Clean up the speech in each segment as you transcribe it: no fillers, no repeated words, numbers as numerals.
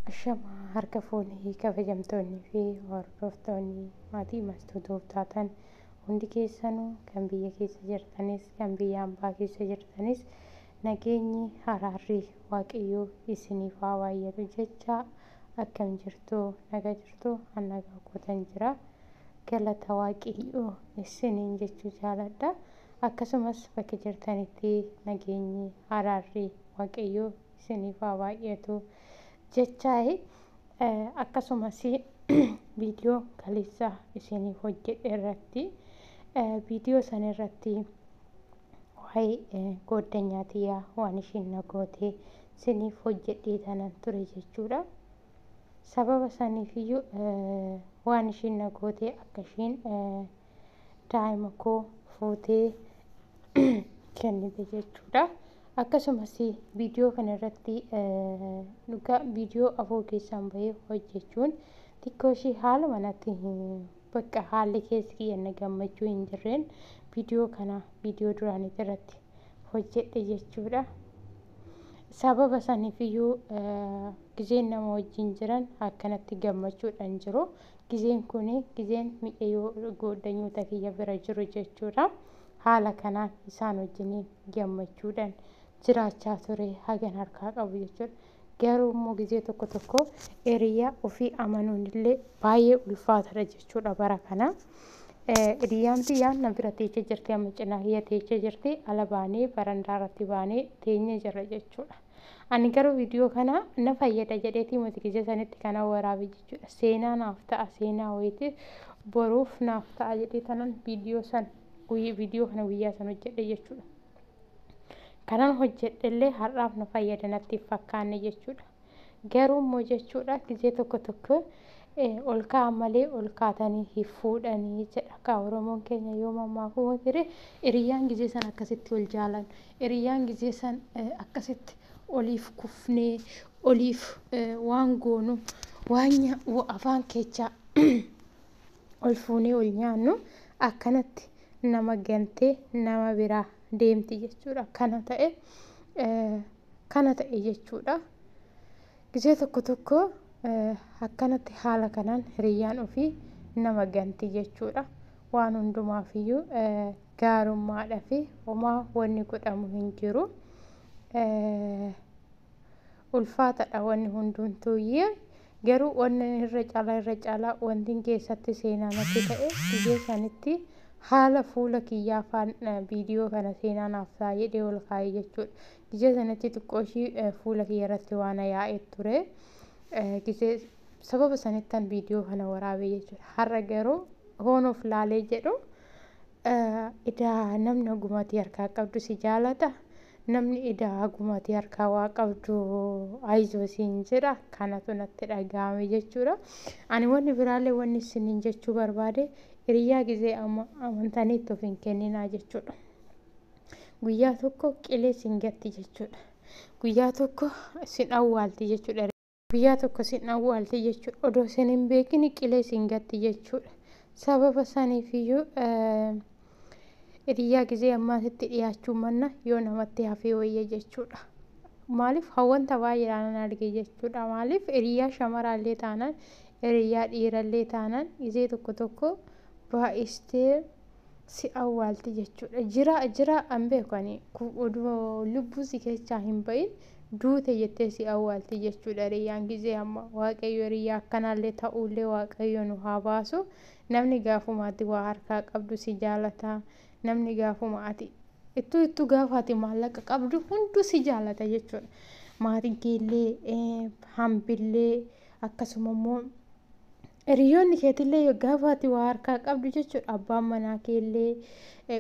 Ashamaa harka fuunee kabajamtoonnii fi hordoftoonni maatii Mastuu taatan hundi keessanuu, kan biyya keessa jirtanis kan biyya hambaa keessa jirtanis, nageenyi araarri Waaqayyoo isiniif haa baay'atu jecha. Akkam jirtu? Nagaa jirtu? An nagaa kootan jira, galata Waaqayyoo isiniin jechuu jaaladha. Akkasumas bakka jirtanitti nageenyi araarri Waaqayyoo isiniif haa baay'atu jechaayi. Akkasumas viidiyoo kaleessa isiniif hojjedhe irratti, viidiyoo sana irratti waa'ee gooddanyaa tiyyaa waan ishiin na goote isiniif hojjedhee tanan ture jechuudha. Sababa saniifiyyuu waan ishiin na goote, akka ishiin daa'ima koo fuutee kennite jechuudha. Akkasumas viidiyoo kana irratti dhugaa viidiyoo afoo keessaan bahee hojjechuun xiqqoo ishii haala manatti bakka haalli keessi kiyya na gammachuu hin jirreen viidiyoo kana viidiyoo duraaniiti irratti hojjedhe jechuudha. Sababa saniifiyyuu gizeen nama wajjin jiran akkanatti gammachuudhaan jiru. Gizeen kun gizeen micayyoo gooddanyoota kiyya bira jiru jechuudha. Haala kanaan isaan wajjiniin gammachuudhaan jiraachaa ture hagan harkaa qabu jechuudha. Garuu immoo gizee tokko tokko hiriyaa ofii amanuun illee baay'ee ulfaataadha jechuudha bara kana. Hiriyyaan tiyyaan na bira teechee jirti, amma cinaa kiyya teechee jirti, ala baanee barandaa irratti baanee teenyee jirra jechuudha. Ani garuu viidiyoo kana na fayyada jedheetii miti gizee sanitti kana waraabe jechuudha. Seenaa naaf ta'a, seenaa wayiitiif boruuf naaf ta'a jedhee tanan viidiyoo san, viidiyoo kana guyyaa san hojjedhe jechuudha. Kanan hojjedhellee har'aaf na fayyada natti hin fakkaanne jechuudha. Garuu immoo jechuudha, gizee tokko tokko ol ka'an malee ol kaatanii hin fuudhanii jedha. Akka Oromoon keenya yoo mammaaku ture, hiriyyaan gizee san akkasitti ol jaalan. Hiriyyaan gizee san akkasitti oliif kufnee, oliif waan goonu, waan afaan keechaa ol fuunee ol nyaannu, akkanatti nama gantee nama biraa deemti jechuudha. Kana ta'e, kana ta'e jechuudha. Gizee tokko tokko akkanatti haala kanaan hiriyyaan ofii nama ganti jechuudha. Waan hundumaafiyyuu gaarummaadhaa fi homaa wanni godhamu hin jiru. Ulfaataadha wanni hundumtuuyyee, garuu wanni irra caalaa wanti keessatti seenaa natti ta'e, gizee sanitti haala fuula kiyyaa afaan viidiyoo kana seenaa naaf ta'a jedhee ol kaa'e jechuudha. Gizee sanitti xiqqoo ishii fuula kiyya irratti waan yaa'ee ture. Gizee sababa sanittan viidiyoo kana waraabe jechuudha. Har'a garuu hoonuuf laalee jedhu, idaa namni ogumatii harkaa qabdu si jaalata. Namni idaa ogumatii harkaa waa qabdu ayizoo siin jedha. Kanatu natti dhaga'ame jechuudha. Ani wanni biraallee wanni isiniin jechuu barbaade, hiriyaa gizee amantaniitti of hin kenninaa jechuudha. Guyyaa tokko qilee sin gatti jechuudha. Guyyaa tokko sin awwaalti jechuudha. Guyyaa tokko sin awwaalti jechuudha. Odoo isin hin beekin qilee sin gatti jechuudha. Sababa saniifiyyuu hiriyaa gizee ammaasitti dhiyaachuu manna yoo namatti hafee wayya jechuudha. Maaliif hawwanta baay'eedhaan arge jechuudha. Maaliif hiriyaa shamaraallee taanaan, hiriyaa dhiirallee taanaan, gizee tokko tokko baay'istee si awwaalti jechuudha. Jira jira an beeku ani, oduu lubbuu si keessaa hin bahin duute jettee si awwaalti jechuudha hiriyyaan gizee amma. Waaqayyo hiriyaa akkanaallee ta'ullee Waaqayyo nu haa baasu. Namni gaafumaatti waa harkaa qabdu si jaalata. Namni gaafuma ati ittuu ittuu gaafa ati maallaqa qabdu hunduu si jaalata jechuudha. Maatiin keellee, hambillee, akkasuma immoo hiriyoonni keetillee gaafa ati waa harkaa qabdu jechuudha. Abbaan manaa keellee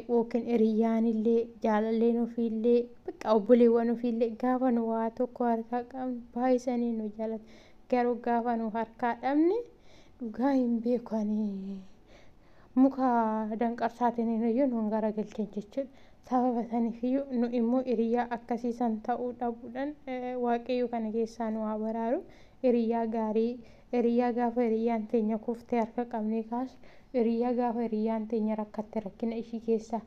yookiin hiriyyaanillee, jaalalleen ofiillee, bakka obboleewwan ofiillee gaafa nu waa tokko harkaa qabnu baay'isanii nu jaalatu. Garuu gaafa nu harkaa dhabne, dhugaa hin beeku ani, muka danqarsaatiin iyyuu nu garagalchan jechuudha. Sababa saniifiyyuu nu immoo hiriyaa akkasii san ta'uu dhabuudhaan Waaqayyo kana keessaa nu haa baraaru. Hiriyaa gaarii, hiriyaa gaafa hiriyyaan teenya kuftee harka qabnee kaasu, hiriyaa gaafa hiriyyaan teenya rakkatte rakkina ishii keessaa.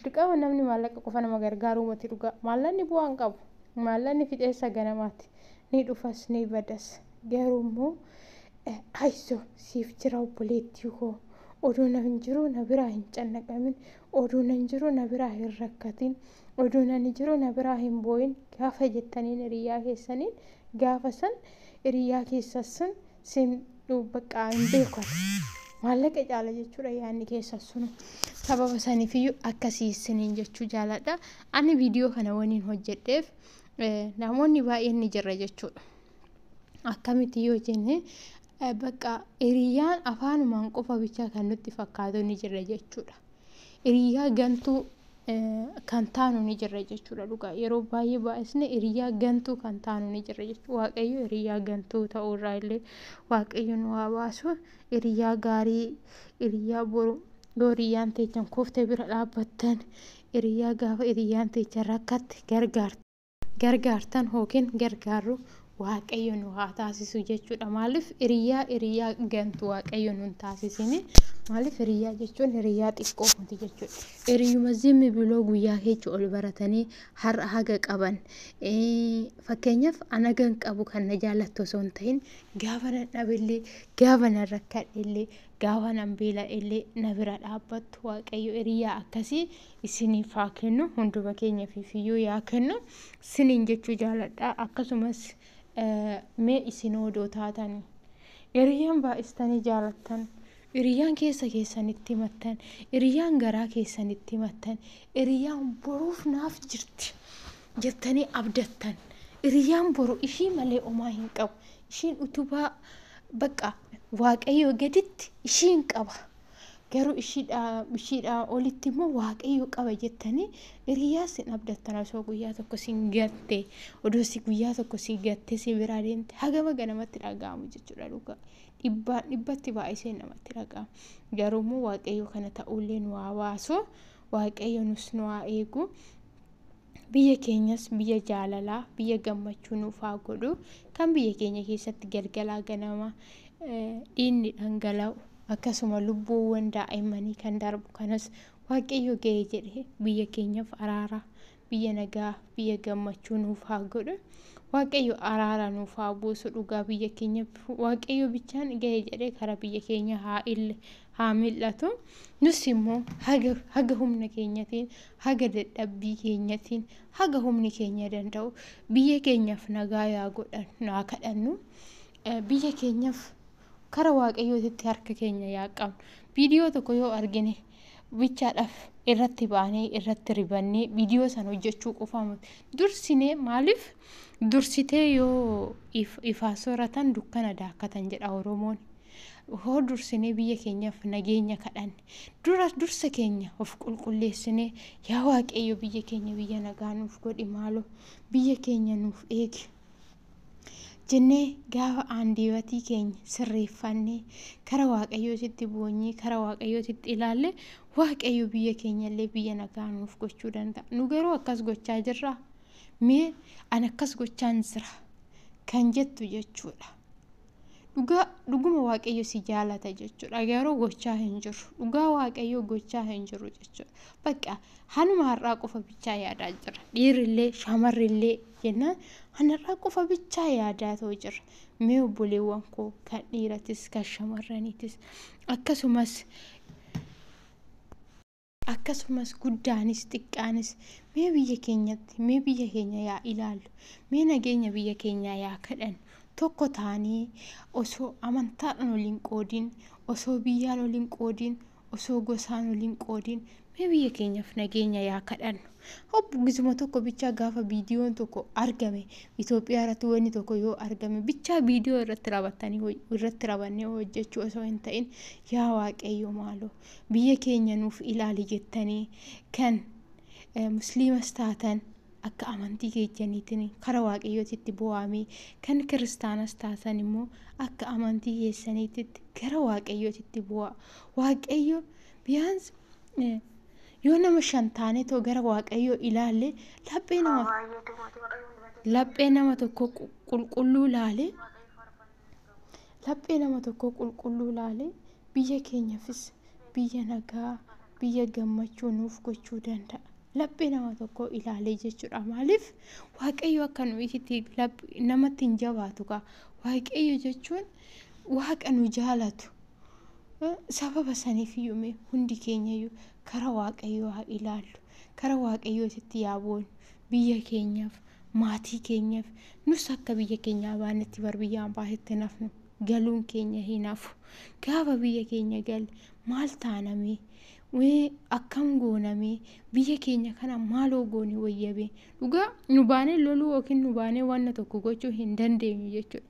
Dirqama namni maallaqa qofa nama gargaaruu miti dhugaa. Maallaqni bu'aa hin qabu. Maallaqni fixeensa ganamaati. Ni dhufas ni badas. Garuu immoo ayisoo siif jira obboleettii koo, oduu nan jiru na biraa hin cannaqamin, oduu nan jiru na biraa hin rakkatin, oduu nan jiru na biraa hin boo'in gaafa jettaniin hiriyaa keessaniin, gaafa san hiriyaa keessa sun sin bakka hin beekan maallaqa caala jechuudha yaadni keessa sunu. Sababa saniifiyyuu akkasii isiniin jechuu jaaladha. Ani viidiyoo kana waniin hojjedheef namoonni baay'een ni jirra jechuudha. Akkamitti yoo jenne, bakka hiriyyaan afaanumaan qofa bichaa kan nutti fakkaatu ni jirra jechuudha. Hiriyyaa gantuu kan taanu ni jirra jechuudha dhugaa. Yeroo baay'ee baay'isne hiriyyaa gantuu kan taanu ni jirra jechuudha. Waaqayyo hiriyyaa gantuu ta'uurraa illee Waaqayyo nu haa baasu. Hiriyyaa gaarii, hiriyyaa boru yoo hiriyyaan teechan kuftee bira dhaabbattan, hiriyyaa gaafa hiriyyaan teechan rakkatte gargaartan yookiin gargaarru Waaqayyo nu haa taasisu jechuudha. Maaliif hiriyaa gantu Waaqayyo nu hin taasisini. Maaliif hiriyaa jechuun hiriyaa xiqqoo miti jechuudha. Hiriyyuma zimmi biloo guyyaa keessa ol baratanii har'a haga qaban. Fakkeenyaaf ana gan qabu kan na jaallattu osoo hin ta'in, gaafa nan dhabillee, gaafa nan rakkadhellee, gaafa nan beela'ellee na bira dhaabbattu, Waaqayyo hiriyaa akkasii isiniif haa kennu, hunduma keenyaaf iyyuu yaa kennu isiniin jechuu jaaladha. Akkasumas mee isin odoo taatanii hiriyyaan baay'istanii jaalattan, hiriyyaan keessa keessanitti himattan, hiriyyaan garaa keessanitti himattan, hiriyyaan boruuf naaf jirti jettanii abdattan, hiriyyaan boru ishii malee homaa hin qabu, ishiin utubaa bakka Waaqayyo gaditti ishiin qaba, garuu ishiidhaa olitti immoo Waaqayyo qaba jettanii hiriyaa sin abdattan, osoo guyyaa tokko sin gatte, odoo si guyyaa tokko si gatte si biraa deemte, hagama namatti dhaga'amu jechuudha dhugaa. Dhibbaan dhibbatti baay'isee namatti dhaga'ama. Garuu immoo Waaqayyo kana ta'ullee nu haa baasu, Waaqayyo nus nu haa eegu. Biyya keenyas biyya jaalalaa, biyya gammachuu nuuf haa godhu. Kan biyya keenya keessatti galgalaa ganama dhiigni dhangala'u, akkasuma lubbuuwwan daa'immanii kan darbu kanas Waaqayyo ga'ee jedhee biyya keenyaaf araara, biyya nagaa, biyya gammachuu nuuf haa godhu. Waaqayyo araara nuuf haa buusu dhugaa biyya keenya. Waaqayyo bichaan ga'ee jedhee karaa biyya keenya haa ille haa mil'atu. Nus immoo haga humna keenyatiin, haga dadhabbii keenyatiin, haga humni keenya danda'u biyya keenyaaf nagaa yaa godhan haa kadhannu. Biyya keenyaaf kara Waaqayyootitti harka keenya yaa qabnu. Viidiyoo tokko yoo argine bichaadhaaf irratti baanee irratti ribannee viidiyoo sana hojjechuu qofaa miti. Dursinee, maaliif dursitee yoo ifaa sooratan dukkana daakkatan jedha Oromoon. Hoo dursinee biyya keenyaaf nageenya kadhanne, dura dursa keenya of qulqulleessinee, yaa Waaqayyo biyya keenya biyya nagaa nuuf godhi, maaloo biyya keenya nuuf eegi jennee gaafa aandiibatii keenya sirreeffannee kara Waaqayyootitti boonyee kara Waaqayyootitti ilaalle, Waaqayyo biyya keenya illee biyya nagaa nuuf gochuu danda'a. Nu garuu akkas gochaa jirraa? Mee ani akkas gochaan jira kan jettu jechuudha. Dhugaa dhuguma Waaqayyo si jaalata jechuudha. Garuu gochaa hin jiru. Dhugaa Waaqayyo gochaa hin jiru jechuudha. Bakka hanuma har'aa qofa bichaa yaadaa jira. Dhiirrillee shamarrillee jennaan hanarraa qofa bichaa yaadaa ta'u jira. Mee obboleewwan koo kan dhiiratis kan shamarraniitis, akkasumas guddaanis xiqqaanis, mee biyya keenyatti, mee biyya keenya yaa ilaallu, mee nageenya biyya keenyaa yaa kadhannu. Tokko taanee osoo amantaadhaan waliin qoodin, osoo biyyaan waliin qoodin, osoo gosaan waliin qoodin, mee biyya keenyaaf nageenya yaa kadhannu. Hobbu gizuma tokko bichaa gaafa viidiyoon tokko argame, Itoophiyaa irratti wanni tokko yoo argame bichaa viidiyoo irratti rabatanii irratti rabannee hojjechuu osoo hin ta'in, yaa Waaqayyo maaloo biyya keenya nuuf ilaali jettanii, kan musliimas taatan akka amantii keessaniitiin kara Waaqayyootitti bu'aamee, kan kiristaanas taatan immoo akka amantii keessaniitti gara Waaqayyootitti bu'aa. Waaqayyo biyaans yoo nama shan taanee too gara Waaqayyoo ilaalle, laphee nama tokko qulqulluu laale, laphee nama tokko qulqulluu laale, biyya keenyaafis biyya nagaa, biyya gammachuu nuuf gochuu danda'a. Laphee nama tokko ilaalee jechuudha. Maaliif Waaqayyo akka nuyi namatti hin jabaatu kaa. Waaqayyo jechuun waaqa nu jaalatu. Sababa saniif iyyuu mee hundi keenya iyyuu kara Waaqayyoo haa ilaallu. Kara Waaqayyootitti yaa boonu. Biyya keenyaaf, maatii keenyaaf, nus akka biyya keenyaa baanetti bar biyya hambaasitti hin hafnu. Galuun keenya hin hafu. Gaafa biyya keenya galle maal taanamee? Akkam goonamee? Biyya keenya kana maaloo goone wayyabee? Dhugaa nu baanee loluu yookiin nu baanee wanna tokko gochuu hin dandeenyu jechuudha.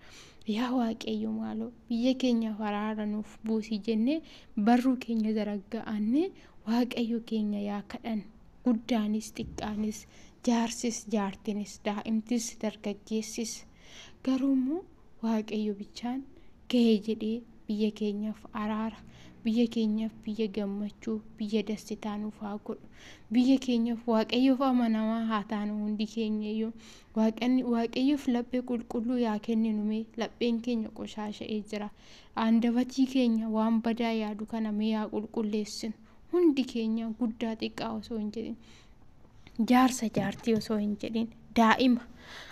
Yaa Waaqayyo maaloo biyya keenyaaf araara nuuf buusi jennee barruu keenya zaragga'annee Waaqayyo keenya yaa kadhannu. Guddaanis xiqqaanis, jaarsis jaartinis, daa'imtis dargaggeessis. Garuu immoo Waaqayyo bichaan ga'ee jedhee biyya keenyaaf araara, biyya keenyaaf biyya gammachuu, biyya dassitaa nuuf haa godhu. Biyya keenyaaf Waaqayyoof amanamaa haa taanu hundi keenya iyyuu. Waaqayyoof laphee qulqulluu yaa kenninu mee lapheen keenya qoshaasha'ee jira. Andabatii keenya waan badaa yaadu kana mee yaa qulqulleessinu. Hundi keenya guddaa xiqqaa osoo hin jedhin, jaarsa jaartii osoo hin jedhin, daa'ima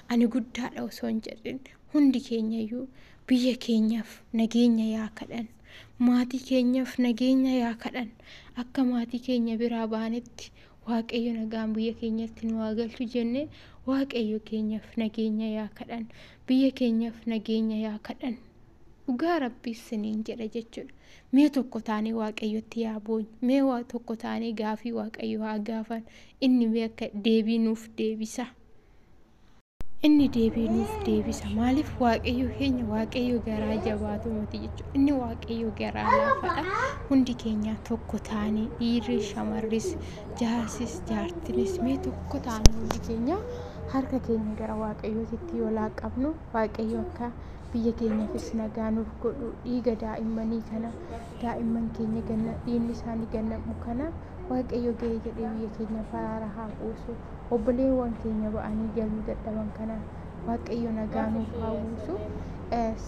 ani guddaadha osoo hin jedhin, hundi keenya iyyuu biyya keenyaaf nageenya yaa kadhannu. Maatii keenyaaf nageenya yaa kadhannu. Akka maatii keenya biraa baanetti Waaqayyo nagaan biyya keenyatti nu haa galchu jennee Waaqayyo keenyaaf nageenya yaa kadhannu. Biyya keenyaaf nageenya yaa kadhannu. Dhugaa Rabbii isiniin jedha jechuudha. Mee tokko taanee Waaqayyotti yaa boonyu. Mee tokko taanee gaafii Waaqayyo haa gaafannu. Inni mee akka deebii nuuf deebisa. Inni deebii nuuf deebisa. Maaliif Waaqayyo keenya Waaqayyo garaa jabaatu miti jechuudha. Inni Waaqayyo garaa laafaadha. Hundi keenya tokko taanee dhiirri shamarris jaarsis jaartinis mee tokko taanee hundi keenya harka keenya gara Waaqayyootitti yoo laaqabnu Waaqayyo akka biyya keenyaafis nagaa nuuf godhu, dhiiga daa'immanii kana, daa'imman keenya ganna dhiigni isaanii gannamu kana Waaqayyo ga'ee jedhee biyya keenyaaf araara haa buusu. Obboleewwan keenya ba'anii galuu dadhaban kana Waaqayyo nagaa nuuf haa buusu.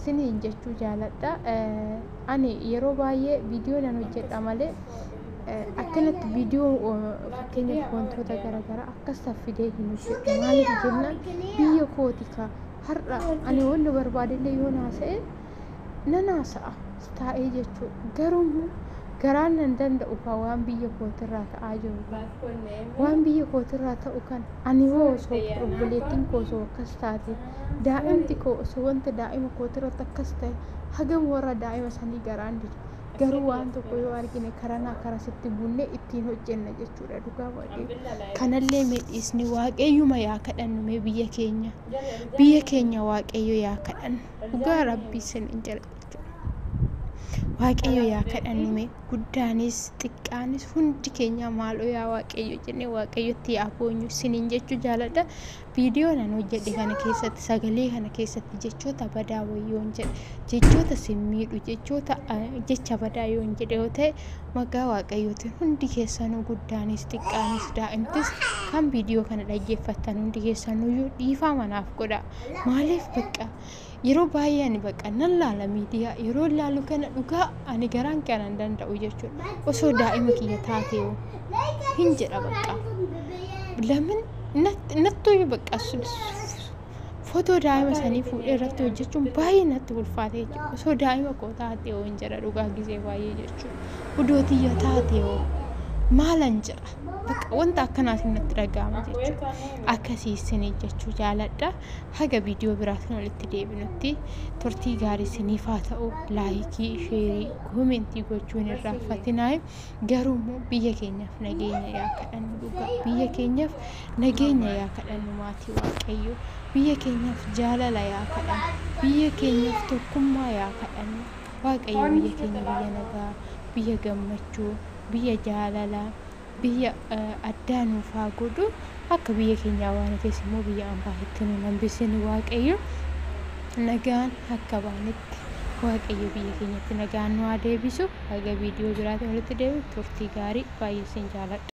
Siniin jechuu jaaladha. Ani yeroo baay'ee viidiyoo nan hojjedha malee akkanatti viidiyoo fakkeenyaaf wantoota garaagaraa akkas fidee hin hojjedhu. Maaliif jennaan biyya kooti ka har'a ani wanni barbaadellee yoo haasa'e nan haasa'a taa'ee jechuudha. Garuu immoo garaan nan danda'u ka waan biyya kootirraa ta'aa jiru kana. Waan biyya kootirraa ta'u kana ani hoo osoo obboleettiin koo osoo akkas taate, daa'imti koo osoo wanta daa'ima kootirratti akkas ta'e, hagam warra daa'ima sanii garaan dida. Garuu waan tokko yoo argine karanaa karasitti bunnee ittiin hojjenna jechuudha dhugaa Waaqayyo. Kanallee mee dhiisni Waaqayyuma yaa kadhannu mee biyya keenya. Biyya keenya Waaqayyo yaa kadhannu. Dhugaa Rabbii isiniin jedha jechuudha. Waaqayyo yaa kadhannu mee guddaanis xiqqaanis hundi keenya maaloo yaa Waaqayyo jennee Waaqayyotti yaa boonyu isiniin jechuu jaaladha. Viidiyoo nan hojjedhe kana keessatti, sagalee kana keessatti jechoota badaa wayii yoon jedhe, jechoota sin miidhu, jechoota jecha badaa yoon jedhe yoo ta'e maqaa Waaqayyootiin hundi keessanuu guddaanis xiqqaanis daa'imtis kan viidiyoo kana dhaggeeffattan hundi keessanuyyuu dhiifama naaf godhaa. Maaliif bakka yeroo baay'ee ani bakka nan laala miidiyaa, yeroo laalu kana dhugaa ani garaan kana hin danda'u jechuudha. Osoo daa'ima kiyya taatee hin jedha bakka. Lamin nattuyyuu bakka footoo daa'ima sanii fuudhee irratti hojjechuun baay'ee natti ulfaate jechuudha. Osoo daa'ima koo taatee hoo hin jedha dhugaa gisee baay'ee jechuudha. Odoo tiyya taatee hoo maalan jedha. Bakka wanta akkanaatiin natti dhaga'ama jechuudha. Akkasii isinii jechuu jaaladha. Haga viidiyoo biraatiin walitti deebinutti turtii gaarii isiniif haa ta'u. Laayikii, sheerii, koomentii gochuun hin irraanfatinaa. Garuu immoo biyya keenyaaf nageenya yaa kadhannu dhugaa. Biyya keenyaaf nageenya yaa kadhannu maatii Waaqayyoo. Biyya keenyaaf jaalala yaa kadhannu. Biyya keenyaaf tokkummaa yaa kadhannu. Waaqayyo biyya keenya biyya nagaa, biyya gammachuu, biyya jaalalaa, biyya addaa nuuf haa godhu. Akka biyya keenyaa waan ta'eef immoo biyya ambaasitti nu hambisin Waaqayyo. Nagaan akka baanetti Waaqayyo biyya keenyatti nagaan nu haa deebisu. Haga viidiyoo biraatiin walitti deebinu turtii gaarii, baay'ee isin jaaladha.